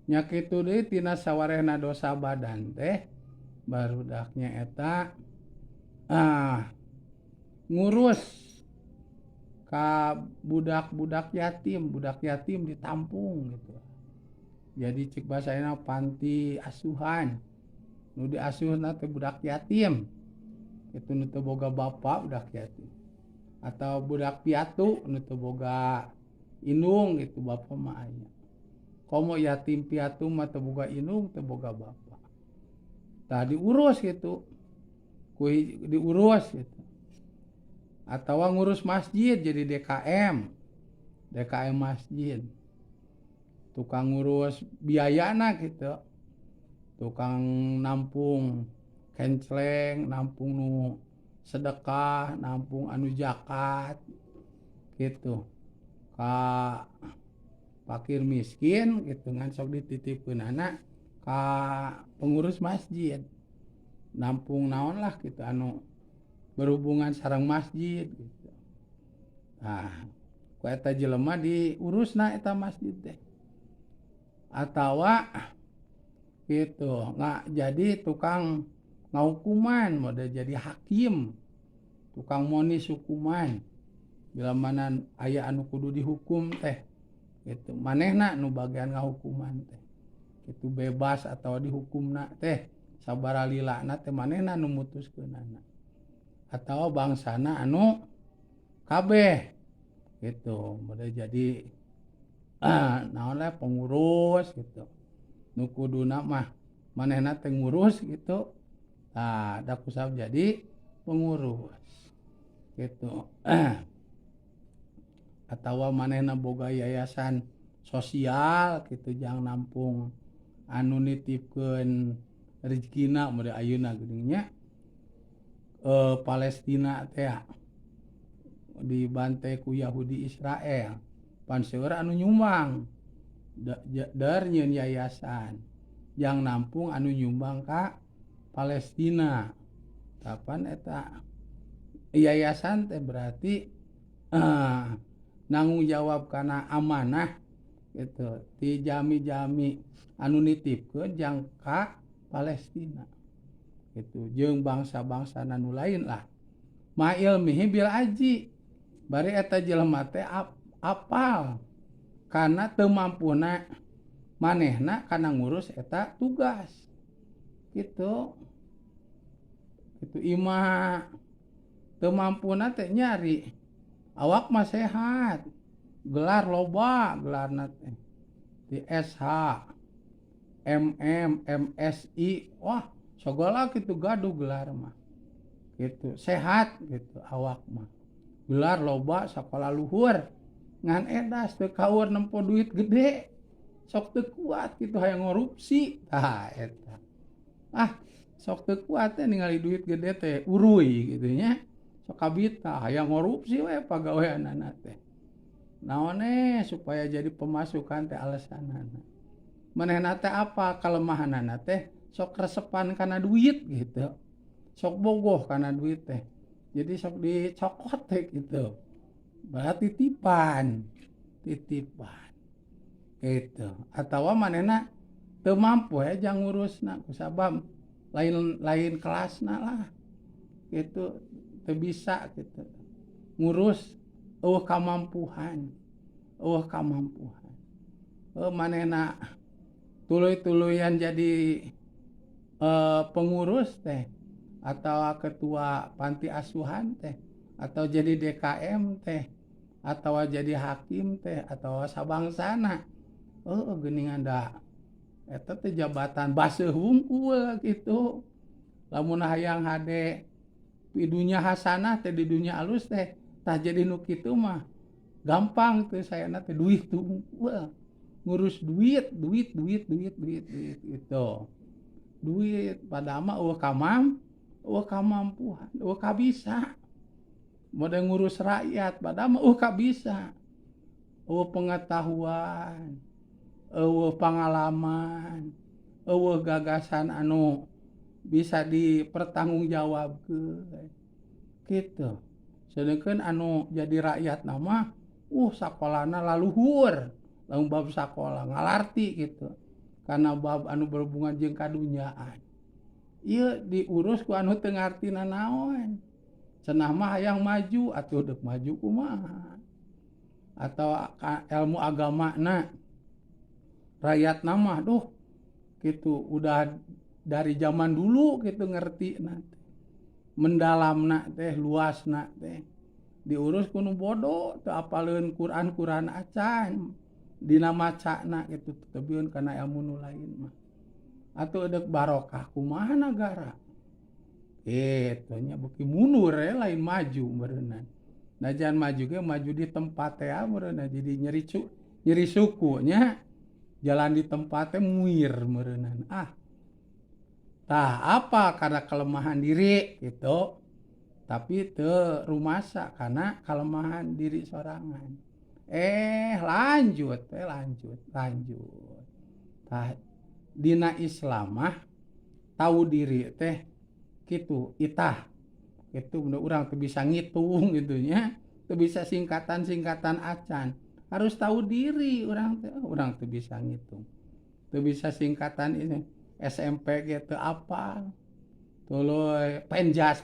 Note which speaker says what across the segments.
Speaker 1: Nya kitu deui tina sawarehna dosa badan teh barudak nyaeta ngurus ka budak-budak yatim, budak yatim ditampung gitu. Jadi cek bahasa ayeuna panti asuhan, nu diasuhna teh budak yatim. Itu nu teu boga bapa, budak yatim. Atau budak piatu nu teu boga indung gitu, bapa mah aya. Komo yatim piatu mah teu boga indung, teu boga bapa. Tah diurus gitu. Ku diurus gitu. Atawa ngurus masjid jadi DKM. DKM masjid. Tukang ngurus biayana gitu. Tukang nampung kencleng, nampung nu sedekah, nampung anu zakat gitu. Ka fakir miskin gitu ngan sok dititipkeunana ka pengurus masjid. Nampung naon lah gitu anu berhubungan sareng masjid gitu. Nah, ku eta jelema diurusna eta masjid teh. Atawa gitu, nggak jadi tukang ngahukuman, mode jadi hakim, tukang monis hukuman. Bila mana aya anu kudu dihukum teh gitu, manehna nu bagian ngahukuman teh. Itu bebas atau dihukumna teh sabaraha lilana teh manehna nu mutuskeunana. Atau bangsana anu kabeh gitu, mode jadi naon lah pengurus gitu. Nu kuduna mah manehna teh ngurus gitu. Tah da kusabab jadi pengurus gitu. Atawa manehna boga yayasan sosial gitu jang nampung anu nitipkeun rezekina mode ayeuna geuning nya. Palestina teh dibantai ku Yahudi Israel. Pan seueur anu nyumbang. Der nyieun yayasan jang nampung anu nyumbang ka Palestina. Kapan eta yayasan teh berarti nanggung jawab kana amanah gitu ti jami-jami anu nitipkeun jang ka Palestina gitu jeung bangsa-bangsa anu lain lah. Ma ilmihi bil aji bari eta jelema teh apal kana teu mampuna manehna kana ngurus eta tugas gitu. Itu imah teu mampuna teh nyari awak mah sehat, gelar loba gelarna teh di SH, MM, MSI, wah segala gitu gaduh gelar mah gitu, sehat gitu awak mah, gelar loba sakola luhur ngan edas teu kaur nempo duit gede, sok teu kuat gitu hayang ngorupsi. Tah eta sok teu kuat teh ningali duit gede teh uruy gitu nya, sok kabita hayang ngorupsi we pagaweanana teh. Naone supaya jadi pemasukan teh alasanana. Manehna teh apa kalemahanana teh sok resepan kana duit gitu. Sok bogoh kana duit teh. Jadi sok dicokot teh gitu. Berarti titipan, titipan. Gitu. Atawa manehna teu mampu we jang ngurusna kusabab lain kelasna lah. Gitu teu bisa gitu. Ngurus eueuh kamampuhan. Eueuh kamampuhan. Manehna tuluy-tuluyan jadi pengurus teh atau ketua panti asuhan teh atau jadi DKM teh atau jadi hakim teh atau sabangsana. Geuningan da eta teh jabatan baseuh wungkul gitu. Lamun hayang hade di dunya hasanah teh di dunya alus teh tah jadi nu kitu mah gampang teh sayana teh duit wungkul. Ngurus duit, duit, duit, duit, duit, duit gitu. Duit padahal mah eueuh eueuh kamampuan, eueuh kabisa. Mode ngurus rakyat padahal mah eueuh kabisa. Eueuh pengetahuan, eueuh pengalaman, eueuh gagasan anu bisa dipertanggungjawabkeun. Gitu. Sedengkeun anu jadi rakyat mah sakolana laluhur, lamun bab sakola ngalarti gitu. Kana bab anu berhubungan jeung kadunyaan. Ieu diurus ku anu teu ngarti nanaon. Cenah mah hayang maju atuh deuk maju kumaha. Atau ilmu agamana rakyatna mah duh kitu udah dari zaman dulu kitu ngerti na teh. Mendalamna teh luasna teh. Diurus ku nu bodoh teu apaleun Quran-Quran acan dina macana kitu tebieun kana ilmu nu lain mah. Atuh deuk barokah kumaha nagara. Kitu nya beuki mundur we lain maju meureunna. Najan maju ge maju di tempat teh meureunna jadi nyeri suku nya. Jalan di tempat teh muir meureunna. Ah. Tah apa karena kelemahan diri gitu. Tapi teu rumasa karena kelemahan diri sorangan. Lanjut lanjut lanjut. Tah dina Islam mah tahu diri teh kitu itah. Itu bener urang teu bisa ngitung gitu nya, teu bisa singkatan-singkatan acan. Harus tahu diri urang teh, urang teu bisa ngitung. Teu bisa singkatan ini SMP ge teu apal. Tuluy penjas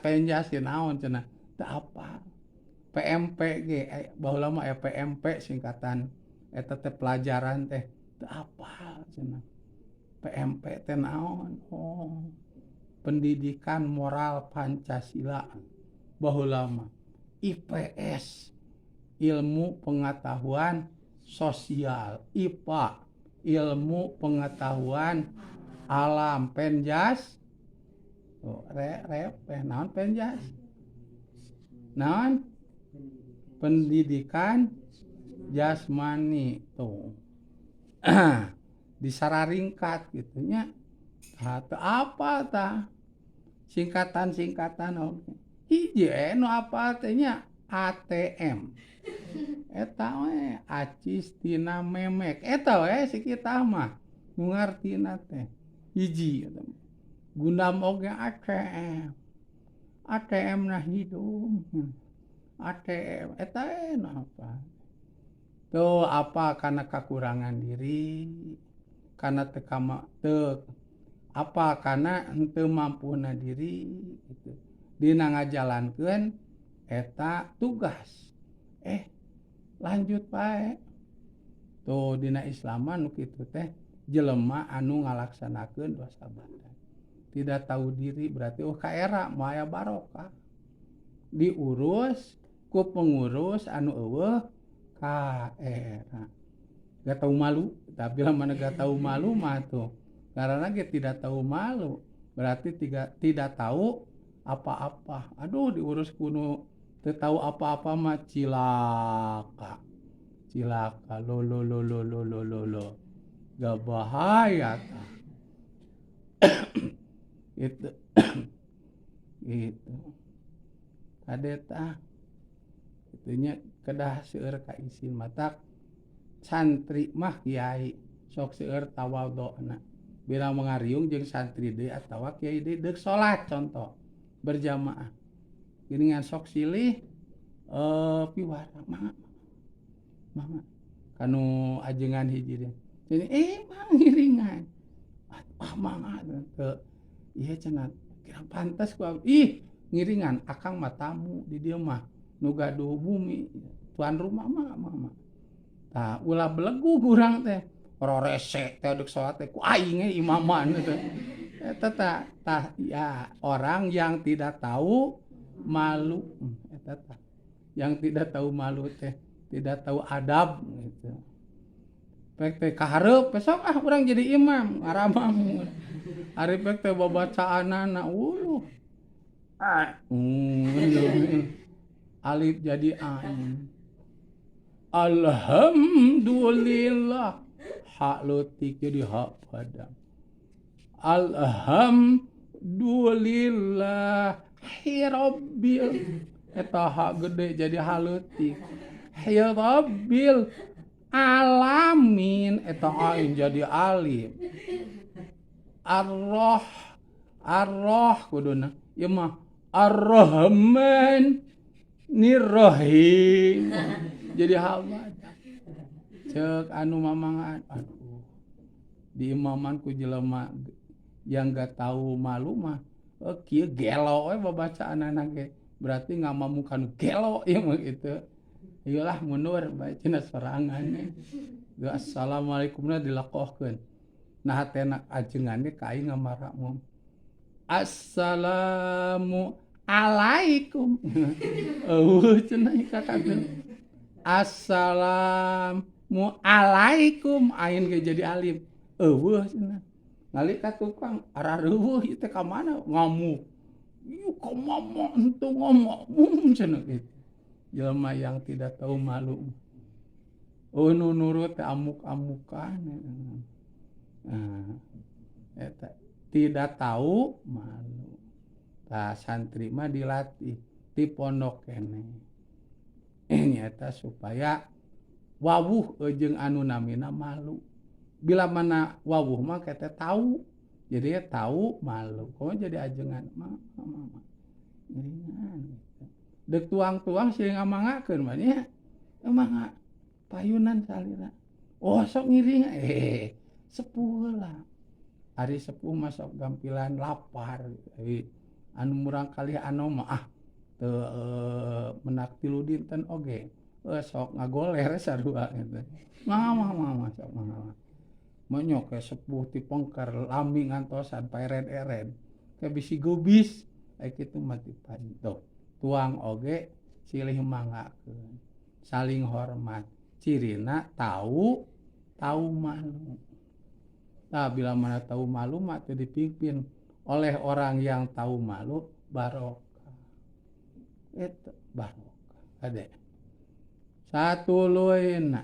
Speaker 1: ye naon cenah teu apal. PMP ge baheula mah aya PMP singkatan eta teh pelajaran teh teu apal cenah. PMP teh naon? Oh, pendidikan moral Pancasila baheula mah. IPS ilmu pengetahuan sosial, IPA ilmu pengetahuan alam, penjas oh, naon penjas? Naon? Pendidikan jasmani tuh. Disararingkat gitu nya. Atau apa tah? Singkatan-singkatan oge. Hiji nu apa teh nya? ATM. Eta we acis tina memek. Eta we si kita mah nu ngartina teh. Hiji eta mah. Gundam oge ATM. ATM na hidung. ATM eta we nu apa. Tuh apa karena kekurangan diri, karena teu teu apa karena henteu mampuna diri gitu. Dina ngajalankeun eta tugas. Lanjut bae. Tuh dina Islam mah nu kitu teh jelema anu ngalaksanakeun dosa badan. Tidak tahu diri berarti oh kaera moal aya barokah. Diurus ku pengurus anu eueuh kaera. Gak tahu malu, tapi lamun gak tahu malu mah tuh. Karena ge tidak tahu malu, berarti tidak tahu apa-apa. Aduh diurus kuno teu tahu apa-apa mah cilaka. Cilaka lo lo lo lo lo lo lo lo. Gak bahaya tah. Gitu. Gitu. Kade tah. Itunya kedah seueur ka isin matak santri mah kiai sok seueur tawadhona. Bila mengariung jeung santri deui atawa kiai deui deuk salat contoh berjamaah. Geuningan sok silih piwarang mangga mangga kanu ajengan hiji deui. Jadi mang ngiringan. Ah mangga teu ieu cenah kira pantes ku ih ngiringan akang mah tamu di dieu mah nu gaduh bumi tuan rumah mah mangga. Tah ulah belegug urang teh. Rorese teh deuk salat teh ku aing ge imaman teh. Eta tah tah ya orang yang tidak tahu malu eta tah. Yang tidak tahu malu teh tidak tahu adab gitu. Pek teh kahareup besok ah urang jadi imam ngaramang. Ari pek teh babacaanana uluh. Ah, alif jadi ain. Alhamdulillah hak leutik jadi hak padang. Alhamdulillah hirabbil eta hak gede jadi hak leutik. Hirabbil alamin eta ain jadi alif. Arroh arroh kuduna ieu mah arrahman nirrahim jadi hak padang. Ceuk anu mamangan aduh Diimaman ku jelema yang gak tahu malu mah, oh, kieu gelo we babacaanana ge. Berarti ngamamukan gelo ieu mah gitu. Iyalah mundur bae cenah sorangan. Assalamualaikum na dilekohkeun. Nah hatena ajengan ge ka aing ngamarakmum. Assalamu alaikum. Eueuh cenah kakak teh. Assalamu alaikum aing ge jadi alif. Eueuh cenah. Ngali ka tukang arareuweuh ieu teh ka mana ngamuk. Ieu ka mama henteu ngomong cenah kitu. Jelema yang tidak tahu malu. Oh nu nurut teh amuk-amukan. Nah, eta tidak tahu malu. Tah santri mah dilatih di pondok keneh. Nyata supaya wawuh jeung anu namina malu. Bila mana wawuh mah kete tahu. Jadi tahu malu. Komo jadi ajengan mah mah. Ngiringan gitu. Dek tuang-tuang sih ngamangakeun mah nya. Mangga payunan salira. Oh sok ngiring sepuh lah. Ari sepuh mah sok gampilan lapar gitu. Anu murang kali anu mah ah teu menak 3 dinten oge. Sok ngagoler sarua gitu. Mangga mangga sok mangga. Monyok ke sepuh ti pengker lami ngantosan paeren-eren. Ke bisi gubis ai kitu mah ti tuh. Tuang oge silih manggakeun. Saling hormat. Cirina tahu tahu malu. Nah, bila mana tahu malu mah teu dipimpin oleh orang yang tahu malu barokah. Itu barokah. Ade. Satuluyna.